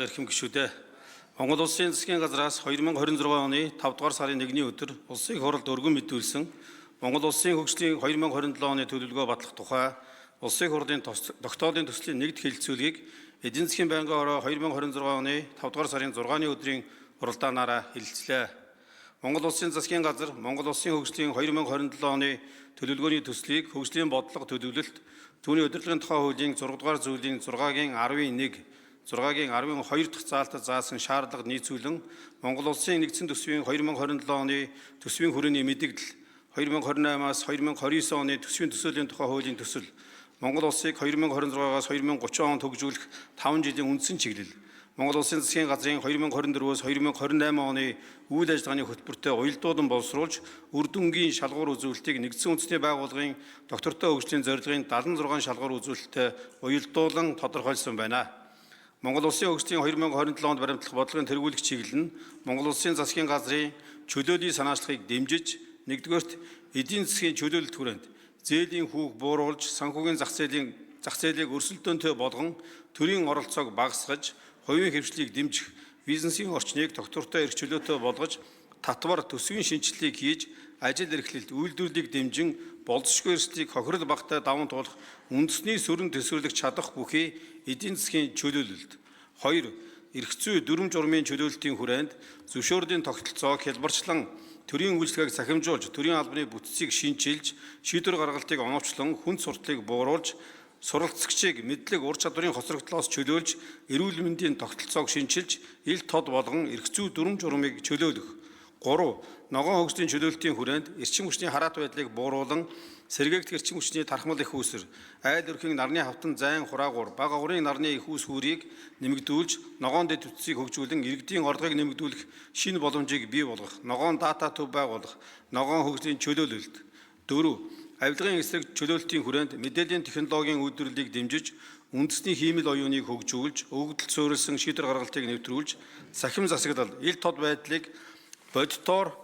Эрхэм гишүүдээ, Монгол Улсын засгийн газраас 2026 оны 5 дугаар сарын 1-ний өдөр Улсын их хурлд өргөн мэдүүлсэн Монгол Улсын хөгжлийн 2027 оны төлөвлөгөө батлах тухай Улсын их хурлын тогтоолын төслийн нэгдэх хэлэлцүүлгийг эдийн засгийн байнгын хороо 2026 оны 5 дугаар сарын 6-ны өдрийн хуралдаанаараа хэлэлцлээ. Монгол Улсын засгийн газар Монгол Улсын хөгжлийн 2027 оны төлөвлөгөөний төслийг хөгжлийн бодлого төлөвлөлт, түүний удирдлагын тухай хуулийн 6 дугаар зүйлийн 6-гийн 11, 6-гийн 12 дахь заалтад заасан шаардлага нийцүүлэн Монгол Улсын нэгдсэн төсвийн 2027 оны төсвийн хүрээний мэдэгдэл, 2028-аас 2029 оны төсвийн төсөөлийн тухай хуулийн төсөл, Монгол Улсыг 2026-аас 2030 онд хөгжүүлэх 5 жилийн үндсэн чиглэл, Монгол Улсын засгийн газрын 2024-өөс 2028 оны үйл ажиллагааны хөтөлбөртэй уялдуулан боловсруулж үр дүнгийн шалгуур үзүүлэлтийг нэгдсэн үндэсний байгууллагын доктортой хөгжлийн зорилгын 76 шалгуур үзүүлэлттэй уялдуулан тодорхойлсон байна. Монгол Улсын хөгжлийн 2027 онд баримтлах бодлогын тэргүүлэх чиглэл нь Монгол Улсын засгийн газрын чөлөөлийн санаачлагыг дэмжиж, нэгдүгээрт, эдийн засгийн чөлөөлөлт хүрээнд зээлийн хүүг бууруулж, санхүүгийн зах зээлийг өрсөлдөөнтэй болгон төрийн оролцоог багасгаж, хувийн хэвшлийг дэмжих, бизнесийн орчныг тогтвортой эрх чөлөөтэй болгож, татвар төсвийн шинэчлэлийг хийж, ажил эрхлэлт, үйлдвэрлэлийг дэмжин болзошгүй эрсдлийг хохирол багатай даван туулах үндэсний сүрэн төсвөрлөх чадах бүхий эдийн засгийн чөлөөлөлт. 2. Эрх зүй дүрэм журмын чөлөөлтийн хүрээнд зөвшөөрлийн тогтолцоог хялбарчлан төрийн үйлчилгээг цахимжуулж, төрийн албаны бүтцийг шинэчилж, шийдвэр гаргалтыг оновчлон хүнд сурталыг бууруулж, суралцагчийг мэдлэг ур чадварын хоцрогдлоос чөлөөлж, эрүүл мэндийн тогтолцоог шинэчилж, ил тод болгон эрх зүй дүрэм журмыг чөлөөлөх. 3. Ногоон хөгжлийн чөлөөлтийн хүрээнд эрчим хүчний хараат байдлыг бууруулан сэргээгдэх эрчим хүчний тархмал эх үүсвэр, айл өрхийн нарны хавтан зайн хураагуур, бага агуурын нарны эх үүс хүүрийг нэмэгдүүлж, ногоон дэд бүтцийг хөгжүүлэн иргэдийн орлогыг нэмэгдүүлэх шинэ боломжийг бий болгох, ногоон дата төв байгуулах, ногоон хөгжлийн чөлөөлөлт. 4. Авилгын эсрэг чөлөөлтийн хүрээнд мэдээллийн технологийн үйлдвэрлэлийг дэмжиж, үндэсний хиймэл оюуныг хөгжүүлж, өгөгдөлд суурилсан шийдвэр гаргалтыг нэвтрүүлж, сахим засаглал, ил тод байдлыг бодитоор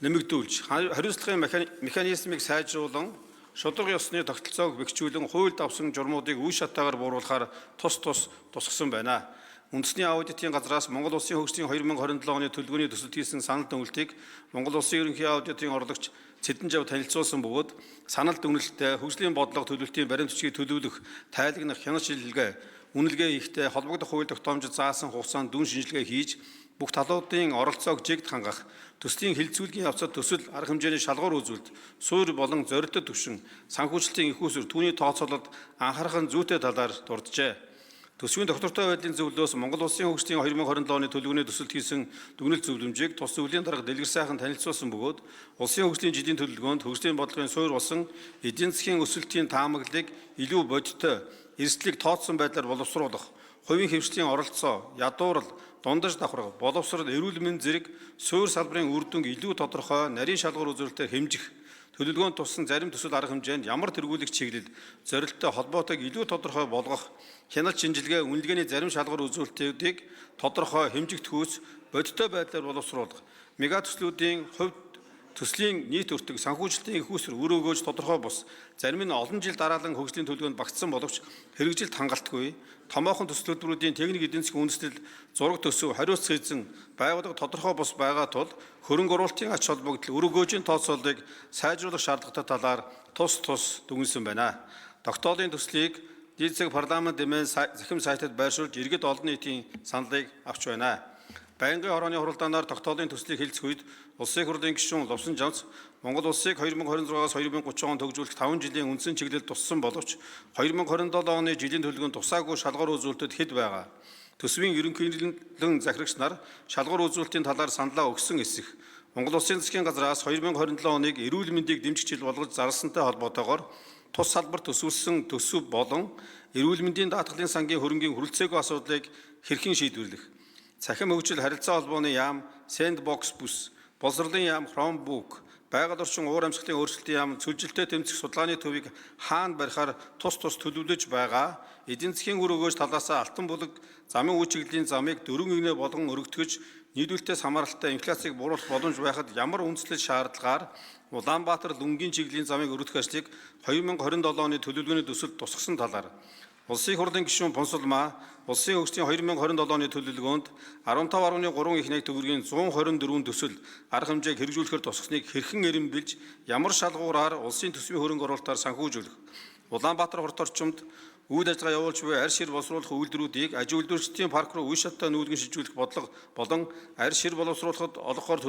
нэмэгдүүлж, хариуцлагын механизмыг сайжруулан, шударга ёсны тогтолцоог бэхжүүлэн, хуульд авсан журмуудыг үе шаттайгаар бууруулахаар тус тус тусгасан байна. Үндэсний аудитын газраас Монгол Улсын хөгжлийн 2027 оны төлөвлөгөөний төсөлд хийсэн санал дүгнэлтийг Монгол Улсын ерөнхий аудитын орлогч Цэдэн Жав танилцуулсан бөгөөд санал дүгнэлттэй хөгжлийн бодлого төлөвлөлтийн баримт бичгийг төлөвлөх, тайлагнах, хянах шилжилгээ, үнэлгээ хийхдээ холбогдох хууль тогтоомжид заасан хугацаанд дүн шинжилгээ хийж, бүх талуудын оролцоог жигд хангах, төслийн хэлэлцүүлгийн явцад төсөл арга хэмжээний шалгуур үзүүлэлт, суурь болон зорилттой түвшин, санхүүжилтийн эх үүсвэр, түүний тооцоололд анхаарах нь зүйтэй талаар дурджээ. Төсвийн тогтвортой байдлын зөвлөлөөс Монгол Улсын хөгжлийн 2027 оны төлөвлөгөөний төсөлд хийсэн дүгнэлт зөвлөмжийг тус зөвлөлийн дарга Дэлгэр сайхан танилцуулсан бөгөөд улсын хөгжлийн жилийн төлөвлөгөөнд хөгжлийн бодлогын суурь болсон эдийн засгийн өсөлтийн таамаглалыг илүү бодиттой, эрсдлийг тооцсон байдлаар боловсруулах, хувийн хэвшлийн оролцоо, ядуурл, дундаж давхарга, боловсрол, эрүүл мэнд зэрэг суурь салбарын үр дүнг илүү тодорхой нарийн шалгуур үзүүлэлтээр хэмжих, төлөвлөгөөнд туссан зарим төсөл арга хэмжээнд ямар тэргүүлэх чиглэл, зорилттой холбоотойг илүү тодорхой болгох, хяналт шинжилгээ, үнэлгээний зарим шалгуур үзүүлэлтүүдийг тодорхой хэмжигдэхүйц бодиттой байдлаар боловсруулах, мега төслүүдийн хувь төслийн нийт өртөг, санхүүжилтийн эх үүсвэр, үр өгөөж тодорхой бус, зарим нь олон жил дараалан хөгжлийн төлөвлөгөөнд багтсан боловч хэрэгжилт хангалтгүй, томоохон төсөл төлбөрүүдийн техник эдийн засгийн үндэслэл, зураг төсөв, хариуцах эзэн, байгууллага тодорхой бус байгаа тул хөрөнгө оруулалтын ач холбогдол, үр өгөөжийн тооцооллыг сайжруулах шаардлагатай талаар тус тус дүгнэсэн байна. Тогтоолын төслийг дээд засаг парламент дэмэн захим сайтад байршуулж иргэд олон нийтийн саналыг авч байна. Байнгын хорооны хуралдаанаар тогтоолын төслийг хэлэлцэх үед Улсын их хурлын гишүүн Лувсан Жамц Монгол Улсыг 2026-аас 2030 онд хөгжүүлэх 5 жилийн үндсэн чиглэл туссан боловч 2027 оны жилийн төлөвлөгөөнд тусаагүй шалгуур үзүүлэлтэд хэд байгаа. Төсвийн ерөнхийлөн захирагч нар шалгуур үзүүлэлтийн талаар саналаа өгсөн эсэх Монгол Улсын засгийн газраас 2027 оныг эрүүл мэндийг дэмжих жил болгож зарласантай холбоотойгоор тус салбарт төсөвлөсөн төсөв болон эрүүл мэндийн даатгалын сангийн хөрөнгийн хүрэлцээгүй асуудлыг хэрхэн шийдвэрлэх, цахим хөгжил харилцаа холбооны яам, Sandbox бүс, боловсролын яам Chromebook, байгаль орчин уур амьсгалын өөрчлөлтийн яам цөлжилтэй тэмцэх судалгааны төвийг хаана барихаар тус тус төлөвлөж байгаа, эдийн засгийн үр өгөөж талаас Алтан бүлэг замын үе чиглэлийн замыг дөрвөн нэгнээ болгон өргөтгөж нийлүүлэлтээс хамааралтай инфляцийг бууруулах боломж байхад ямар үндэслэл шаардлагаар Улаанбаатар лүнгийн чиглэлийн замыг өргөдөх ажлыг 2027 оны төлөвлөгөөний төсөлд тусгасан талаар Улсын хурлын гишүүн Пунсулмаа Улсын хөгжлийн 2027 оны төлөвлөгөөнд 15.3 их нэг төгрөгийн 124 төсөл арга хэмжээг хэрэгжүүлэхээр тусгасныг хэрхэн эрэмбэлж ямар шалгуураар улсын төсвийн хөрөнгө оруулалтаар санхүүжүүлэх, Улаанбаатар хурд орчимд үйл ажиллагаа явуулж буй арь шир боловсруулах үйлдвэрүүдийг аж үйлдвэрчдийн парк руу үе шаттай нүүлгэн шилжүүлэх бодлого болон арь шир боловсруулахад олгохоор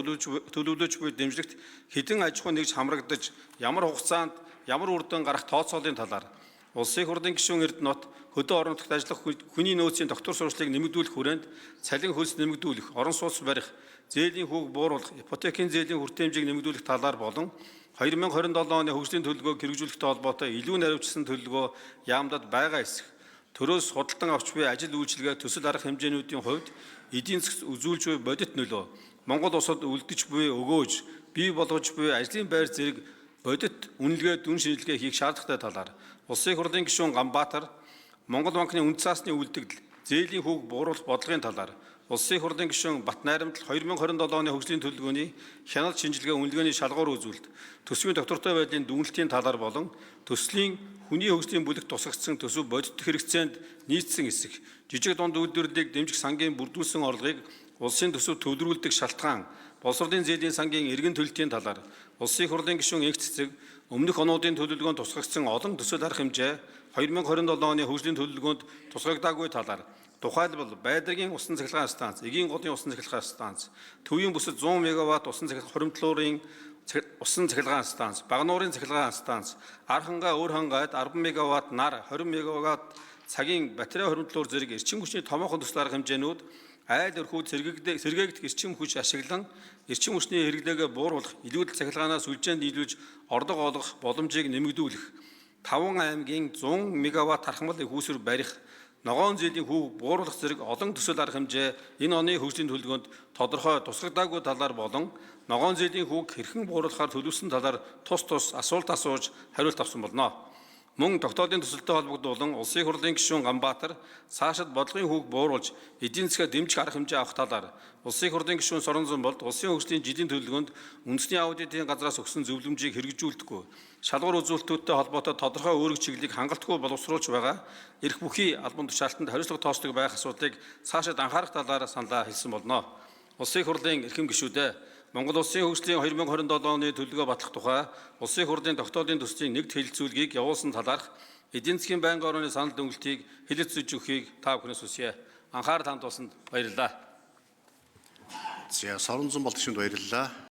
төлөвлөж буй дэмжлэгт хэдэн аж ахуй нэгж хамрагдаж ямар хугацаанд ямар үр дүн гарах тооцоолын талаар Улсын хурлын гишүүн Эрдэнэт хөдөө орон нутагт ажиллах хүний нөөцийн тогтвор сурвалжлыг нэмэгдүүлэх хүрээнд цалин хөлс нэмэгдүүлэх, орон сууц барих, зээлийн хүүг бууруулах, ипотекийн зээлийн хүртээмжийг нэмэгдүүлэх талаар болон 2027 оны хөгжлийн төлөвлөгөөг хэрэгжүүлэхтэй холбоотой илүү наривчсан төлөвлөгөө яамдад байгаа эсэх, төрөөс худалдан авч буй ажил үйлчилгээ төсөл арга хэмжээнүүдийн хувьд эдийн засгт үзүүлж буй бодит нөлөө, Монгол улсад үлдэж буй өгөөж, бий болгож буй ажлын байр зэрэг бодит үнэлгээ дүн шинжилгээ хийх шаардлагатай талаар Улсын хурлын гишүүн Ганбаатар Монгол банкны үндэс цаасны үлдэгдэл, зээлийн хүүг бууруулах бодлогын талаар Улсын хурлын гишүүн Батнайрамдал 2027 оны хөгжлийн төлөвлөгөөний хяналт шинжилгээ үнэлгээний шалгуур үзүүлэлт, төсвийн тогтвортой байдлын дүгнэлтийн талаар болон төслийн хүний хөгжлийн бүлэгт тусгагдсан төсөв бодит хэрэгцээнд нийцсэн эсэх, жижиг дунд үйлдвэрлэлийг дэмжих сангийн бүрдүүлсэн орлогыг улсын төсөв төвлөрүүлдэг шалтгаан, боловсролын зээлийн сангийн эргэн төлөлтийн талаар Улсын хурлын гишүүн Энх Цэцэг өмнөх онуудын төлөвлөгөөнд тусгагдсан олон төсөл арга хэмжээ 2027 оны хөгжлийн төлөвлөгөөнд тусгагдаагүй талаар тухайлбал Байдаргийн усан цахилгаан станц, Эгийн голын усан цахилгаан станц, Төвийн бүсэд 100 мегаватт усан цахилгаан хуримтлуурын усан цахилгаан станц, Багануурын цахилгаан станц, Архангай Өөр хангайд 10 мегаватт нар, 20 мегаватт цагийн батарей хуримтлуур зэрэг эрчим хүчний томоохон төсөл арга хэмжээнүүд айл өрхүүд сэргээгдэх эрчим хүч ашиглан эрчим хүчний хэрэглээгээ бууруулах, илүүдэл цахилгаанаас сүлжээнд нийлүүлж орлого олгох боломжийг нэмэгдүүлэх, 5 аймгийн 100 мегаватт тархмал их үүсвэр барих, ногоон зээлийн хүүг бууруулах зэрэг олон төсөл арга хэмжээ энэ оны хөгжлийн төлөвлөгөөнд тодорхой тусгагдаагүй талаар болон ногоон зээлийн хүүг хэрхэн бууруулахаар төлөвлөсөн талаар тус тус асуулт асууж хариулт авсан болно. Мөн тогтоолын төсөлтэй холбогдуулан Улсын хурлын гишүүн Ганбаатар цаашид бодлогын хүүг бууруулж эдийн засгаа дэмжих арга хэмжээ авах талаар Улсын хурлын гишүүн Соронзон болд улсын хөгжлийн жилийн төлөвлөгөөнд үндэсний аудитын газраас өгсөн зөвлөмжийг хэрэгжүүлдэггүй, шалгуур үзүүлэлтүүдтэй холбоотой тодорхой үүрэг чиглэлийг хангалтгүй боловсруулж байгаа эрх бүхий албан тушаалтанд хариуцлага тооцдог байх асуудлыг цаашид анхаарах талаар саналаа хэлсэн болно. Улсын хурлын эрхэм гишүүдээ, Монгол Улсын хөгжлийн 2027 оны төлөвлөгөө батлах тухай Улсын хурлын тогтоолын төслийн нэгд хэлэлцүүлгийг явуулсан талаарх эдийн засгийн байнгын орооны санал дүгнэлтийг хэлэлцүүлж өгөхийг та бүхнээс хүсье. Анхаарал хандуулсанд баярлалаа. За, Соронзон болд гишүүнд баярлалаа.